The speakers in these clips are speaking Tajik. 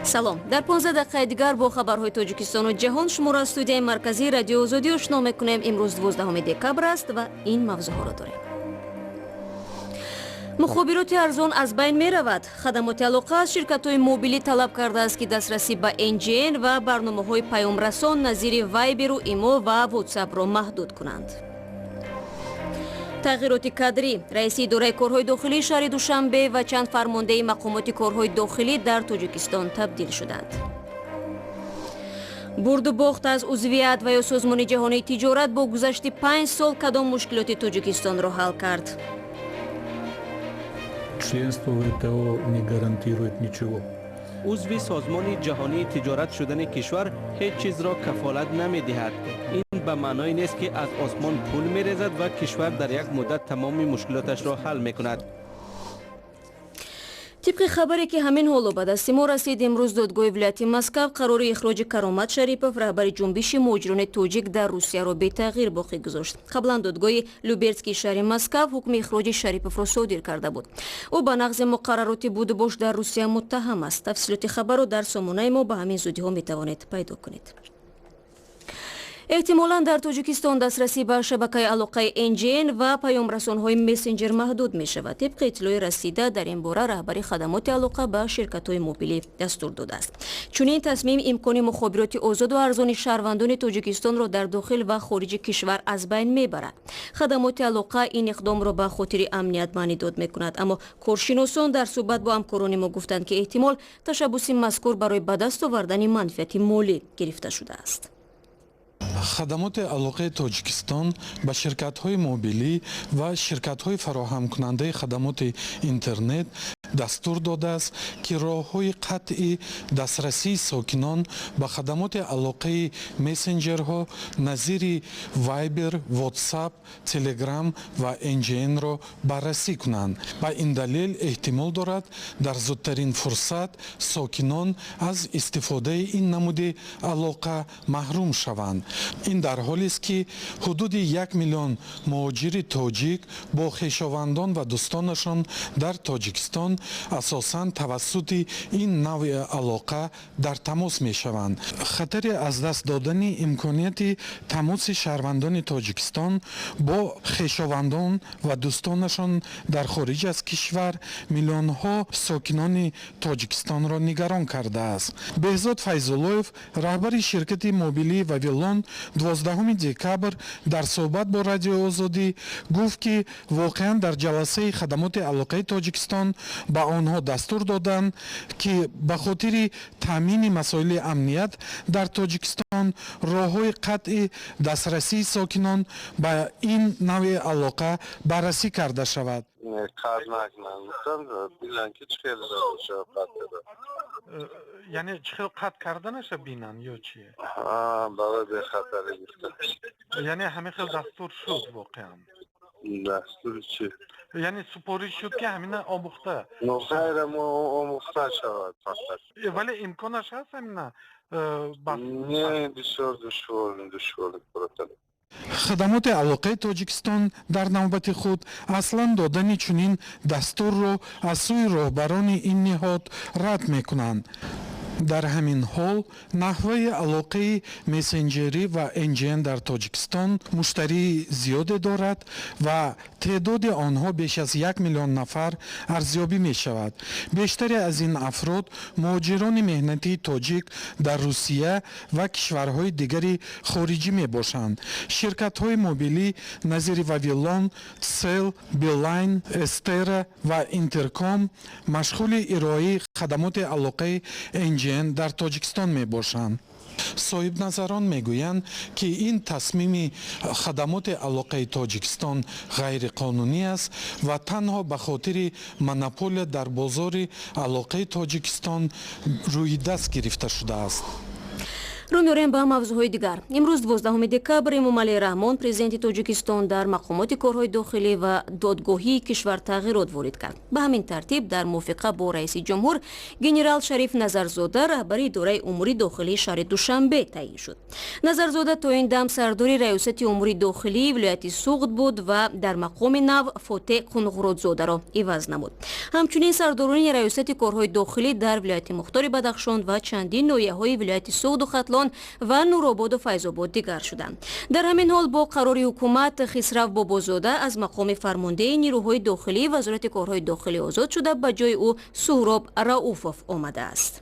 Салом. Дар 15 дақиқаи дигар бо хабарҳои Тоҷикистону ҷаҳон шуморо аз студияи марказии Радиои Озодӣ ошно мекунем. Имрӯз 12 декабр аст ва ин мавзӯъҳоро дорем: мухобироти арзон аз байн меравад. Хадамоти алоқа аз ширкатҳои мобилӣ талаб кардааст, ки дастрасӣ ба NGN ва барномаҳои паёмрасон назири Вайберу Имо ва Ватсапро маҳдуд кунанд. Тағйироти кадрӣ: раиси идораи корҳои дохилии шаҳри Душанбе ва чанд фармондеҳи мақомоти корҳои дохилӣ дар Тоҷикистон табдил шуданд. Бурду бохт аз узвият ва ё Созмони ҷаҳонии тиҷорат: бо гузашти 5 сол кадом мушкилоти Тоҷикистонро ҳал кард? Членство в ВТО не гарантирует ничего. Узви Созмони ҷаҳонии тиҷорат шудани кишвар ҳеҷ чизро кафолат намедиҳад. Ин ба маъное нест, ки аз осмон пул мерезад ва кишвар дар як муддат тамоми мушкилоташро ҳал мекунад. Тибқи хабаре, ки ҳамин ҳоло ба дасти мо расид, имрӯз додгоҳи вилояти Москав қарори ихроҷи Каромат Шарипов, раҳбари ҷунбиши муҳоҷирони тоҷик дар Русияро, бетағйир боқӣ гузошт. Қаблан додгоҳи Люберецкии шаҳри Москав ҳукми ихроҷи Шариповро содир карда буд. Ӯ ба нақзи муқаррароти будубош дар Русия муттаҳам аст. Тафсилоти хабарро дар сомонаи мо ба ҳамин зудиҳо метавонед пайдо кунед. Эҳтимолан дар Тоҷикистон дастрасӣ ба шабакаи алоқаи NGN ва паёмрасонҳои мессенҷер маҳдуд мешавад. Тибқи иттилои расида дар ин бора, раҳбари хадамоти алоқа ба ширкатҳои мобилӣ дастур додааст. Чунин тасмим имкони мухобироти озоду арзони шаҳрвандони Тоҷикистонро дар дохил ва хориҷи кишвар аз байн мебарад. Хадамоти алоқа ин иқдомро ба хотири амният маънидод мекунад, аммо коршиносон дар суҳбат бо ҳамкорони мо гуфтанд, ки эҳтимол ташаббуси мазкур барои ба даст овардани манфиати молӣ гирифта шудааст. Хадамоти алоқаи Тоҷикистон ба ширкатҳои мобилӣ ва ширкатҳои фароҳамкунандаи хадамоти интернет дастур додааст, ки роҳҳои қатъи дастрасии сокинон ба хадамоти алоқаи мессенҷерҳо назири Вайбер, Ватсап, Телеграм ва NGN-ро баррасӣ кунанд. Ба ин далел эҳтимол дорад, дар зудтарин фурсат сокинон аз истифодаи ин намуди алоқа маҳрум шаванд. Ин дар ҳолест, ки ҳудуди 1 миллион муҳоҷири тоҷик бо хешовандон ва дӯстонашон дар Тоҷикистон асосан тавассути ин навъи алоқа дар тамос мешаванд. Хатари аз даст додани имконияти тамоси шаҳрвандони Тоҷикистон бо хешовандон ва дӯстонашон дар хориҷ аз кишвар миллионҳо сокинони Тоҷикистонро нигарон кардааст. Беҳзод Файзуллоев, раҳбари ширкати мобилии Вавилон, 12 декабр дар суҳбат бо Радиои Озодӣ гуфт, ки воқеан дар ҷаласаи хадамоти алоқаи Тоҷикистон ба онҳо дастур доданд, ки ба хотири таъмини масоили амният дар Тоҷикистон роҳҳои қатъи дастрасии сокинон ба ин навъи алоқа баррасӣ карда шавад. Қатъ накунанд, гуфтам, бинанд, ки чӣ хел қатъ карда. Яъне чӣ хел қатъ карданаша бинанд ё чи? Барои бехатарӣ гуфта. Яъне ҳамин хел дастур шуд воқеан? Дастури чӣ? Яъне супориш шуд, ки ҳамина омӯхта Хайра, омӯхта шавад фақат. Вале имконаш ҳаст ҳамина? Не, бисёр душвор, душвор. Хадамоти алоқаи Тоҷикистон дар навбати худ аслан додани чунин дастурро аз сӯи роҳбарони ин ниҳод рад мекунанд. Дар ҳамин ҳол наҳваи алоқаи мессенҷерӣ ва NGN дар Тоҷикистон муштарии зиёде дорад ва теъдоди онҳо беш аз 1 миллион нафар арзёбӣ мешавад. Бештаре аз ин афрод муҳоҷирони меҳнатии тоҷик дар Русия ва кишварҳои дигари хориҷӣ мебошанд. Ширкатҳои мобилӣ назири Вавилон, Тсел, Билайн, Эстера ва Интерком машғули ироаи хадамоти алоқаи NGN дар Тоҷикистон мебошанд. Соҳибназарон мегӯянд, ки ин тасмими хадамоти алоқаи Тоҷикистон ғайриқонунӣ аст ва танҳо ба хотири монополия дар бозори алоқаи Тоҷикистон рӯи даст гирифта шудааст. Рӯ меорем ба мавзӯъҳои дигар. Имрӯз, 12 декабр, Эмомалӣ Раҳмон, президенти Тоҷикистон, дар мақомоти корҳои дохилӣ ва додгоҳии кишвар тағйирот ворид кард. Ба ҳамин тартиб, дар мувофиқа бо раиси ҷумҳур, генерал Шариф Назарзода раҳбари идораи умури дохилии шаҳри Душанбе таъин шуд. Назарзода то ин дам сардори раёсати умури дохилии вилояти Суғд буд ва дар мақоми нав Фотеҳ Қунғуротзодаро иваз намуд. Ҳамчунин сардорони раёсати корҳои дохилӣ дар вилояти мухтори Бадахшон ва чандин ноҳияҳои вилояти Суғду Хатлон ва Нурободу Файзобод дигар шуданд. Дар ҳамин ҳол, бо қарори ҳукумат, Хисрав Бобозода аз мақоми фармондеҳи нирӯҳои дохилии Вазорати корҳои дохилӣ озод шуда, ба ҷои ӯ Суҳроб Рауфов омадааст.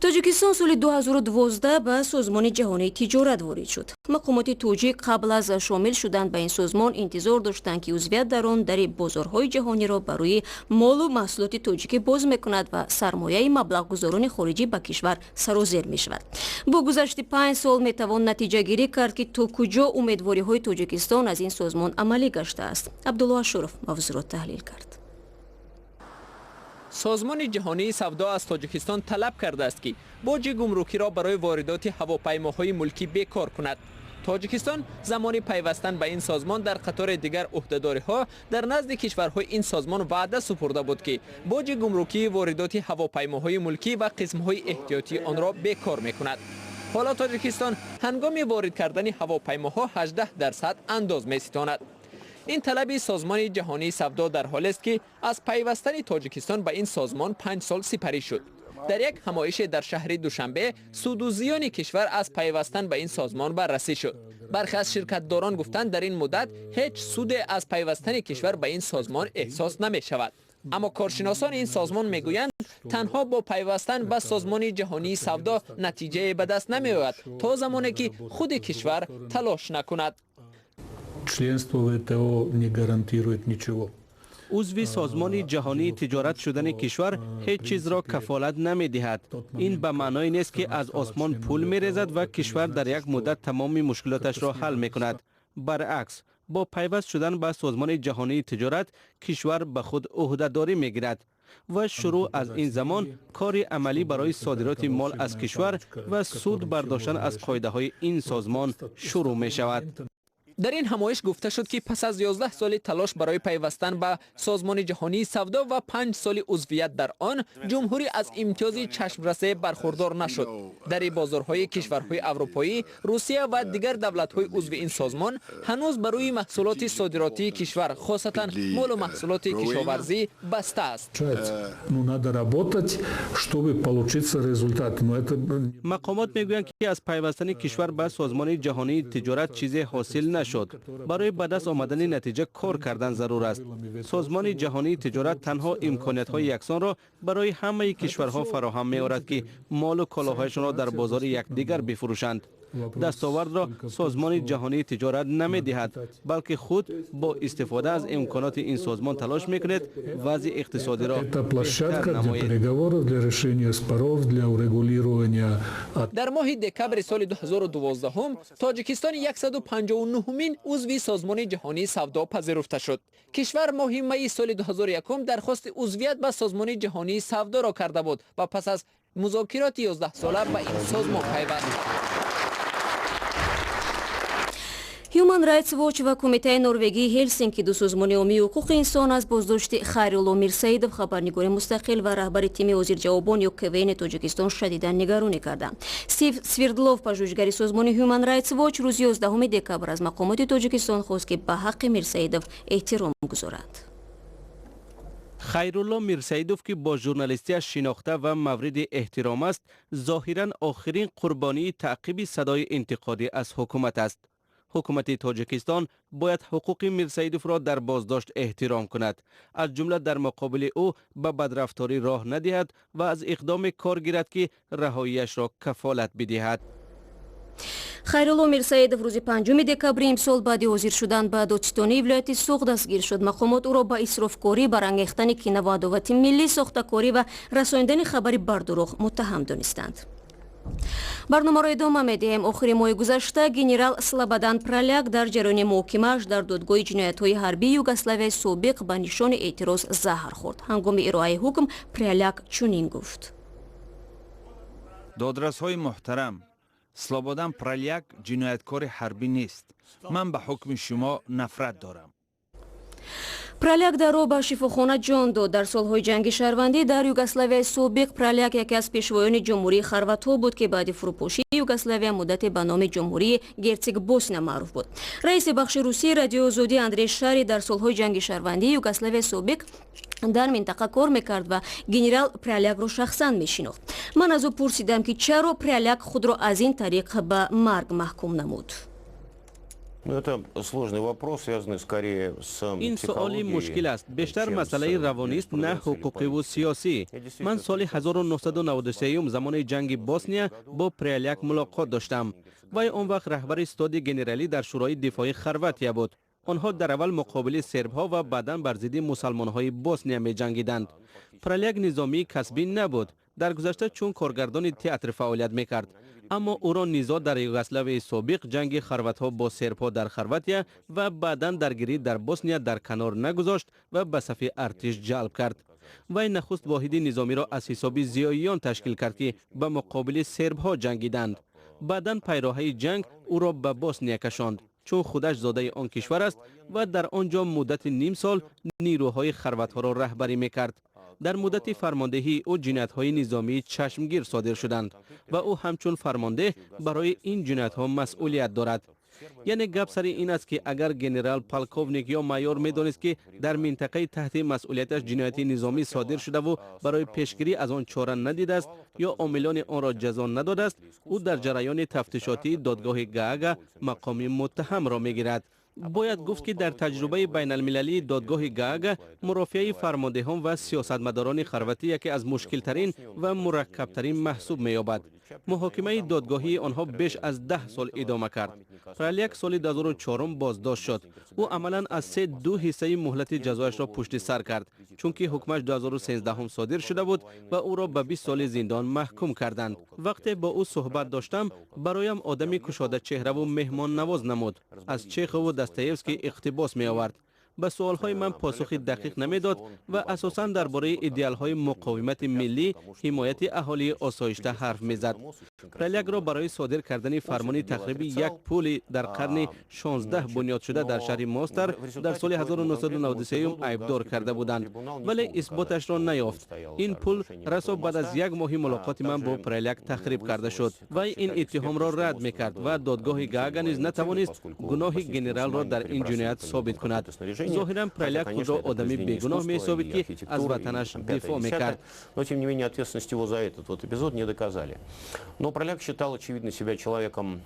Тоҷикистон соли 2012 ба Созмони ҷаҳонии тиҷорат ворид шуд. Мақомоти тоҷик қабл аз шомил шудан ба ин созмон интизор доштанд, ки узвият дар он дари бозорҳои ҷаҳониро ба рӯи молу маҳсулоти тоҷикӣ боз мекунад ва сармояи маблағгузорони хориҷӣ ба кишвар сарозер мешавад. Бо гузашти 5 сол метавон натиҷагирӣ кард, ки то куҷо умедвориҳои Тоҷикистон аз ин созмон амалӣ гаштааст. Абдулло Ашуров мавзӯъро таҳлил кард. Созмони ҷаҳонии савдо аз Тоҷикистон талаб кардааст, ки боҷи гумрукиро барои воридоти ҳавопаймоҳои мулкӣ бекор кунад. Тоҷикистон замони пайвастан ба ин созмон дар қатори дигар ӯҳдадориҳо дар назди кишварҳои ин созмон ваъда супурда буд, ки боҷи гумрукии воридоти ҳавопаймоҳои мулкӣ ва қисмҳои эҳтиётии онро бекор мекунад. Ҳоло Тоҷикистон ҳангоми ворид кардани ҳавопаймоҳо 18% андоз меситонад. Ин талаби Созмони ҷаҳонии савдо дар ҳолест, ки аз пайвастани Тоҷикистон ба ин созмон 5 сол сипарӣ шуд. Дар як ҳамоише дар шаҳри Душанбе суду зиёни кишвар аз пайвастан ба ин созмон баррасӣ шуд. Бархе аз ширкатдорон гуфтанд, дар ин муддат ҳеҷ суде аз пайвастани кишвар ба ин созмон эҳсос намешавад. Аммо коршиносони ин созмон мегӯянд, танҳо бо пайвастан ба Созмони ҷаҳонии савдо натиҷае ба даст намеояд, то замоне ки худи кишвар талош накунад. Членство в ВТО не гарантирует ничего. Узви Созмони ҷаҳонии тиҷорат шудани кишвар ҳеҷ чизро кафолат намедиҳад. Ин ба маъное нест, ки аз осмон пул мерезад ва кишвар дар як муддат тамоми мушкилоташро ҳал мекунад. Баръакс, бо пайваст шудан ба Созмони ҷаҳонии тиҷорат кишвар ба худ ӯҳдадорӣ мегирад ва шурӯъ аз ин замон кори амалӣ барои содироти мол аз кишвар ва суд бардоштан аз қоидаҳои ин созмон шурӯъ мешавад. Дар ин ҳамоиш гуфта шуд, ки пас аз 11 соли талош барои пайвастан ба Созмони ҷаҳонии савдо ва 5 соли узвият дар он, ҷумҳурӣ аз имтиёзи чашмрасе бархурдор нашуд. Дари бозорҳои кишварҳои аврупоӣ, Русия ва дигар давлатҳои узви ин созмон ҳанӯз ба рӯи маҳсулоти содиротии кишвар, хосатан молу маҳсулоти кишоварзӣ, баста аст. Ну, надо работать, чтобы получиться результат. Но это Мақомот мегӯянд, ки аз пайвастани кишвар ба Созмони ҷаҳонии тиҷорат чизе ҳосил нашуд. Барои ба даст омадани натиҷа кор кардан зарур аст. Созмони ҷаҳонии тиҷорат танҳо имкониятҳои яксонро барои ҳамаи кишварҳо фароҳам меорад, ки молу колоҳояшонро дар бозори якдигар бифурӯшанд. Дастовардро Созмони ҷаҳонии тиҷорат намедиҳад, балки худ бо истифода аз имконоти ин созмон талош мекунед вазъи иқтисодиро Это площадка для переговоров, для решения споров, для урегулирования. Дар моҳи декабри соли 2012 Тоҷикистон 159-мин узви Созмони ҷаҳонии савдо пазируфта шуд. Кишвар моҳи майи соли 2001 дархости узвият ба Созмони ҷаҳонии савдоро карда буд ва пас аз музокироти 11сола ба ин созмон пайваст. Human Rights Watch ва Кумитаи Норвегии Ҳелсинки, ду созмони омии ҳуқуқи инсон, аз боздошти Хайрулло Мирсаидов, хабарнигори мустақил ва раҳбари тими ҳозирҷавобон ё КВН Тоҷикистон, шадидан нигаронӣ карданд. Стив Свирдлов, пажӯҳишгари созмони Human Rights Watch, рӯзи 11 декабр аз мақомоти Тоҷикистон хост, ки ба ҳаққи Мирсаидов эҳтиром гузоранд. Хайрулло Мирсаидов, ки бо журналистиаш шинохта ва мавриди эҳтиром аст, зоҳиран охирин қурбонии таъқиби садои интиқодӣ аз ҳукумат аст. Ҳукумати Тоҷикистон бояд ҳуқуқи Мирсаидовро дар боздошт эҳтиром кунад, аз ҷумла дар муқобили ӯ ба бадрафторӣ роҳ надиҳад ва аз иқдоме кор гирад, ки раҳоияшро кафолат бидиҳад. Хайрулло Мирсаидов рӯзи 5 декабри имсол баъди ҳозир шудан ба додситонии вилояти Суғд дастгир шуд. Мақомот ӯро ба исрофкорӣ, барангехтани кинаву адовати миллӣ, сохтакорӣ ва расонидани хабари бардурӯғ муттаҳам донистанд. Барномаро идома медиҳем. Охири моҳи гузашта генерал Слободан Праляк дар ҷараёни муҳокимааш дар додгоҳи ҷиноятҳои ҳарбии Югославияи собиқ ба нишони эътироз заҳр хӯрд. Ҳангоми ироаи ҳукм Праляк чунин гуфт: Додрасҳои муҳтарам, Слободан Праляк ҷинояткори ҳарбӣ нест. Ман ба ҳукми шумо нафрат дорам. Праляк дар роҳ ба шифохона ҷон дод. Дар солҳои ҷанги шаҳрвандӣ дар Югославияи собиқ Праляк яке аз пешвоёни Ҷумҳурии хорватҳо буд, ки баъди фурӯпошии Югославия муддате ба номи Ҷумҳурии Герцег Босна маъруф буд. Раиси бахши русии Радиои Озодӣ Андрей Шари дар солҳои ҷанги шаҳрвандии Югославияи собиқ дар минтақа кор мекард ва генерал Прялякро шахсан мешинохт. Ман аз ӯ пурсидам, ки чаро Пряляк худро аз ин тариқ ба марг маҳкум намуд. Ну, это сложный вопрос, связанный скорее с Ин суоли мушкил аст, бештар масъалаи равонист, на ҳуқуқиву сиёсӣ. Ман соли 1993 замони ҷанги Босния бо Пряляк мулоқот доштам. Вай он вақт раҳбари стоди генералӣ дар Шӯрои дифои Хорватия буд. Онҳо дар аввал муқобили сербҳо ва баъдан бар зидди мусалмонҳои Босния меҷангиданд. Праляк низомии касбӣ набуд, дар гузашта чун коргардони театр фаъолият мекард, аммо ӯро низоъ дар Югославияи собиқ, ҷанги хорватҳо бо сербҳо дар Хорватия ва баъдан даргирӣ дар Босния дар канор нагузошт ва ба сафи артиш ҷалб кард. Вай нахуст воҳиди низомиро аз ҳисоби зиёиён ташкил кард, ки ба муқобили сербҳо ҷангиданд. Баъдан пайроҳаи ҷанг ӯро ба Босния кашонд, чун худаш зодаи он кишвар аст, ва дар он ҷо муддати ним сол нирӯҳои хорватҳоро раҳбарӣ мекард. Дар муддати фармондеҳии ӯ ҷиноятҳои низомии чашмгир содир шуданд ва ӯ ҳамчун фармондеҳ барои ин ҷиноятҳо масъулият дорад. Яъне гап сари ин аст, ки агар генерал, полковник ё майор медонист, ки дар минтақаи таҳти масъулияташ ҷинояти низомӣ содир шудаву барои пешгирӣ аз он чора надидааст ё омилони онро ҷазо надодааст, ӯ дар ҷараёни тафтишотии додгоҳи Гаага мақоми муттаҳамро мегирад. Бояд гуфт, ки дар таҷрибаи байналмилалии додгоҳи Гаага мурофиаи фармондеҳон ва сиёсатмадорони хорватӣ яке аз мушкилтарин ва мураккабтарин маҳсуб меёбад. Муҳокимаи додгоҳии онҳо беш аз 10 сол идома кард. Праляк соли 2004 боздошт шуд. Ӯ амалан аз се ду ҳиссаи муҳлати ҷазояшро пушти сар кард, чунки ҳукмаш 2013 содир шуда буд ва ӯро ба 20 соли зиндон маҳкум карданд. Вақте бо ӯ суҳбат доштам, бароям одами кушодачеҳраву меҳмоннавоз намуд. Аз Чехову Достоевский иқтибос меовард, ба суолҳои ман посухи дақиқ намедод ва асосан дар бораи идеалҳои муқовимати миллӣ, ҳимояти аҳолии осоишта ҳарф мезад. Пралякро барои содир кардани фармони тахриби як пули дар қарни 16 бунёдшуда дар шаҳри Мостар дар соли 1993 айбдор карда буданд, вале исботашро наёфт. Ин пул расо баъд аз як моҳи мулоқоти ман бо Праляк тахриб карда шуд. Вай ин иттиҳомро рад мекард ва додгоҳи Гаага низ натавонист гуноҳи генералро дар ин ҷиноят собит кунад. Зоҳиран, Праляк худро одами бегуноҳ меҳисобид, ки аз ватанаш дифоъ мекард. Но тем не менее ответственность его за этот вот эпизод не доказали. Но Праляк считал, очевидно, себя человеком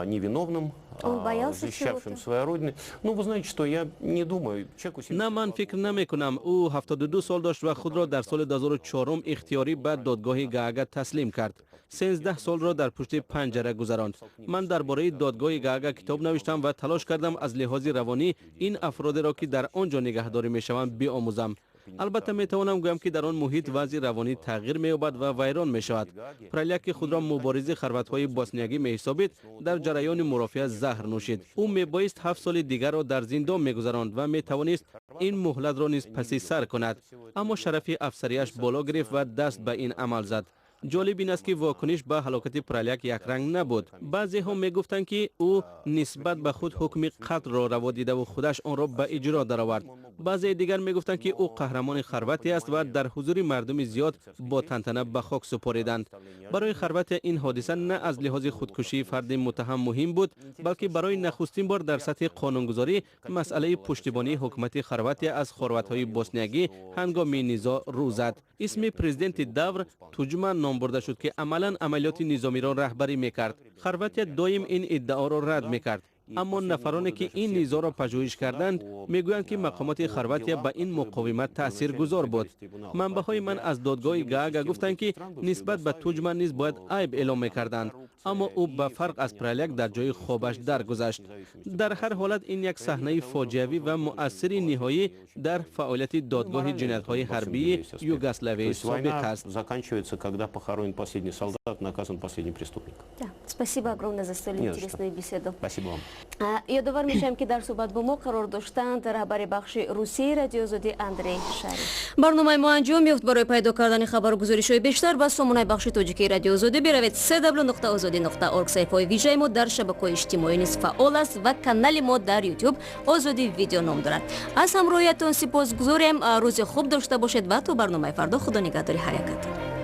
невиновным, Он боялся защищавшим чего-то? свою родину. Ну, вы знаете, что я не думаю. Человеку На, ман фикр намекунам. Ӯ 72 сол дошт ва худро дар соли 2004 ихтиёрӣ ба додгоҳи Гаага таслим кард. 13 солро дар пушти панҷара гузаронд. Ман дар бораи додгоҳи Гаага китоб навиштам ва талош кардам аз лиҳози равонӣ ин афродеро, ки дар он ҷо нигаҳдорӣ мешаванд, биомӯзам. Албатта, метавонам гӯям, ки дар он муҳит вазъи равонӣ тағйир меёбад ва вайрон мешавад. Праляк, ки худро муборизи хорватҳои босниягӣ меҳисобид, дар ҷараёни мурофиа заҳр нӯшид. Ӯ мебоист 7 соли дигарро дар зиндон мегузаронд ва метавонист ин муҳлатро низ паси сар кунад, аммо шарафи афсарияш боло гирифт ва даст ба ин амал зад. Ҷолиб ин аст, ки вокуниш ба ҳалокати Праляк якранг набуд. Баъзеҳо мегуфтанд, ки ӯ нисбат ба худ ҳукми қатлро раво дидаву худаш онро ба иҷро даровард. Баъзеи дигар мегуфтанд, ки ӯ қаҳрамони Хорватия аст ва дар ҳузури мардуми зиёд бо тантана ба хок супориданд. Барои Хорватия ин ҳодиса на аз лиҳози худкушии фарди муттаҳам муҳим буд, балки барои нахустин бор дар сатҳи қонунгузорӣ масъалаи пуштибонии ҳукумати Хорватия аз хорватҳои босниягӣ ҳангоми низоъ рӯ зад. Исми президенти давр Туҷман ном бурда шуд, ки амалан амалиёти низомиро раҳбарӣ мекард. Хорватия доим ин иддаоро рад мекард, аммо нафароне, ки ин низоъро пажӯҳиш карданд, мегӯянд, ки мақомоти Хорватия ба ин муқовимат таъсиргузор буд. Манбаъҳои ман аз додгоҳи Гаага гуфтанд, ки нисбат ба Туҷман низ бояд айб эълом мекарданд. Аммо ӯ ба фарқ аз Праляк дар ҷои хобаш даргузашт. Дар ҳар ҳолат, ин як саҳнаи фоҷиавӣ ва муассири ниҳоӣ дар фаъолияти додгоҳи ҷиноятҳои ҳарбии Югославияи собиқ аст. Заканчивается, когда похоронен последний солдат, наказан последний преступник. Да, спасибо огромное за столь интересную беседу. Спасибо вам. Ёдовар мешавем, ки дар суҳбат бо мо қарор доштанд раҳбари бахши русии Радиои Озодӣ Андрей Шарий. Барномаи мо анҷом ёфт. Барои пайдо кардани хабару гузоришҳои бештар ба сомонаи бахши тоҷикии Радиои Озодӣ биравед: cw.ozodi.org. Саҳифаҳои вижаи мо дар шабакаҳои иҷтимоӣ низ фаъол аст ва канали мо дар Ютуб «Озодӣ Видео» ном дорад. Аз ҳамроҳиятон сипосгузорем. Рӯзи хуб дошта бошед ва то барномаи фардо худо нигаҳдори ҳар якатон.